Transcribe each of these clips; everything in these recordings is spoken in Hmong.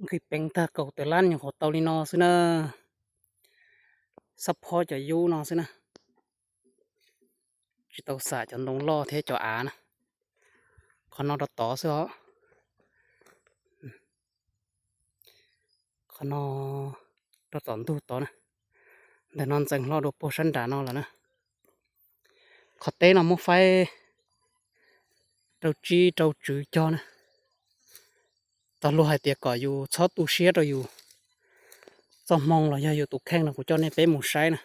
Nqis peev tag kaum tawm lab nyuam qhuav tau li no xwb na. Xab phob cov yub no xwb na. Tsis tau xam cov ntoo loj thiab cov av na. Qhov no rau tod xwb os. Qhov no rau tom ntug tod na. Ntawm no ntxeev hlo dua puag sab nram no lawm na. Qhov teb no muab faib rau tsib rau tswv cog na. Tog luag hais tias kom yus txhob tu siab rau yus txoj hmoo los yog yus tus kheej no, kuv coj nej peb mus saib na.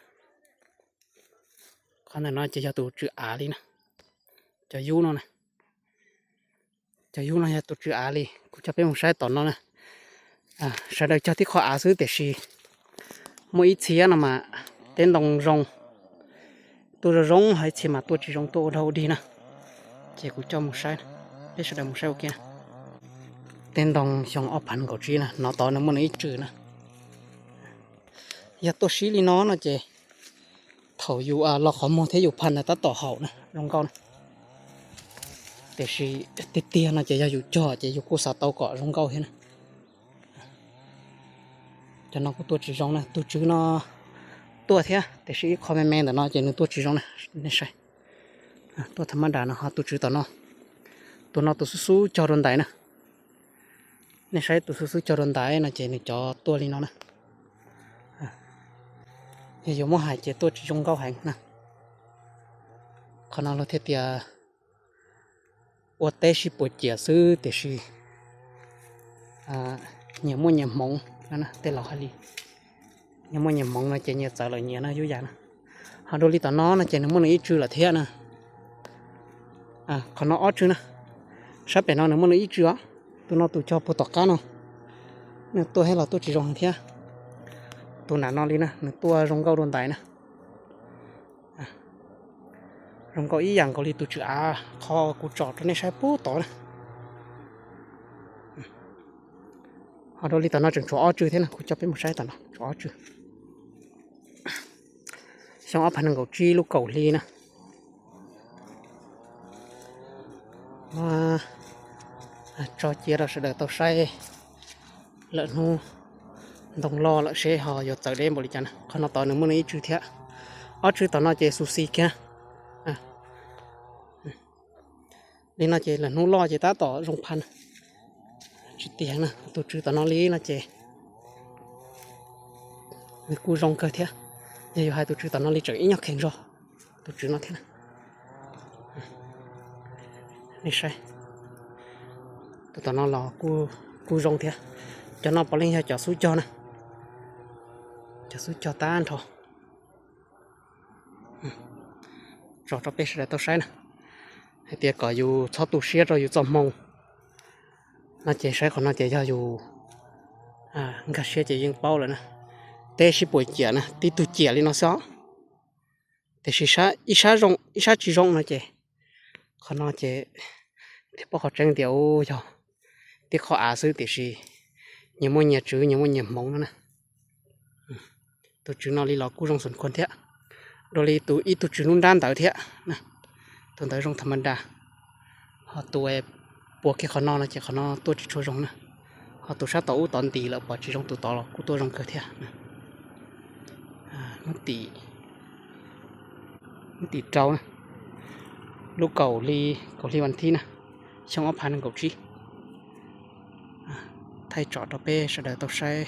Qhov ntawm no ces yog tus tswv av li na. Cov yub no na, cov yub no yog tus tswv av li. Kuv coj peb mus saib tom no na. Sawv daws cog tib qho av xwb tiam sis muaj ib txhia no mas tej ntoo zoo, tuaj zoo zoo, ho ib txhia mas tuaj tsis zoo, tuaj ua dog ua dig na. Ces kuv coj mus saib, peb sawv daws mus saib ua ke na. Tej ntoo xyoo ob phav nees nkaum tsib na, no tod nws muaj nws ib tswv na. Yog tuaj sib li no no ces thaum yus los qhov muag thiab yus phaj ntawd tab tom haum na, zoo nkauj na. Tiam sis tiag tiag no ces yog yus cog ces yus kuj xav tau kom zoo nkauj thiab na. Cov no kuj tuaj tsis zoo na, tus tswv no tuaj thiab tiam sis ib qho me me ntawm no ces nws tuaj tsis zoo na, nej saib. Tuaj tham mab das no ho tus tswv tom no, tus no tus xub xub cog rau ntaiv na. Nej saib tus xub xub cog rau ntaiv no ces nws cov tuaj li no na. Yog yuav muab hais ces tuaj tsis zoo nkauj heev na. Qhov no luag thiaj tias ua teb sib puas ciam xwb tiam sis nyias muaj nyias hmoov, tej laus hais li. Nyias muaj nyias hmoov no ces nyias txawv lawm nyias no yub yam na. Ho dua li tom no no ces nws muaj nws ib tswv lawm thiab na. Qhov no ob tswv na, sab pem no nws muaj nws ib tswv os. Tus no tus cog puag tom qab no, nws tuaj thiab los tuaj tsis zoo heev thiab. Tus nram no li na nws tuaj zoo nkauj dua ntaiv na. Zoo nkauj ib yam nkaus li tus tswv av qhov kuv tsom rau nej saib puag tod na. Ho dua li tom no tseem tshuav ob tswv thiab na, kuv coj peb mus saib tom no tshuav ob tswv. Xyoo ob phav nees nkaum tsib lub kaum hli na. Tso cia rau sawv daws tau saib lawm hnub ntoo loj lawm seb ho yuav txawv deb npaum li cas na. Qhov no tod nws muaj nws ib tswv thiab, ob tswv tom no ces xu xi kiag. Li no ces lawm hnub loj ces tab tom zoo phaj na. Tsis tiag na, tus tswv tom no li no ces nws kuj zoo kawg thiab. Yog yus hais tus tswv tom no li tseem ib nyuag kheev zog tus tswv no thiab na. Nej saib, tus tom no los kuj zoo thiab. Cov no puav leej yog cov xub cog na, cov xub cog tag nrho. Tso rau peb sawv daws tau saib na, hais tias kom yus txhob tu siab rau yus txoj hmoo no ces saib qhov no ces yog yus nkag siab ces yeej paub lawm na. Teb sib puas ciam na, tib tug ciam li no xwb os. Tiam sis ib sab tsis zoo no ces qhov no ces thiaj paub qhov tseeb tias u yog tib qho av xwb tiam sis nyias muaj nyias tswv nyias muaj nyias hmoov no na. Tus tswv no li los kuj zoo xum khuas thiab, dua li tus ib tug tswv nruab nrab ntawd thiab. Tus ntawd zoo tham ma das, ho tus puas kiag qhov no no ces qhov no tuaj tsis tshua zoo na. Ho tus sab tod ub tod ntis lawm pom tsis zoo tus tod los kuj tuaj zoo kawg thiab. Hnub tim rau na, lub kaum hli, kaum hli vas thib na, xyoo ob phav nees nkaum tsib. Thaij tsom rau peb sawv daws tau saib.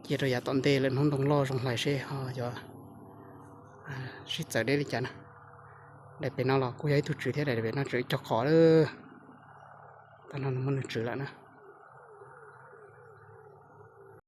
Cia rau yav tom ntej lawm hnub ntoo loj zoo hlais seb ho yuav sib txawv deb li cas na. Daim pem no los kuj yog ib tug tswv thiab, daim pem no tseem cog qos lawm. Tam no nws muaj nws tswv lawm na.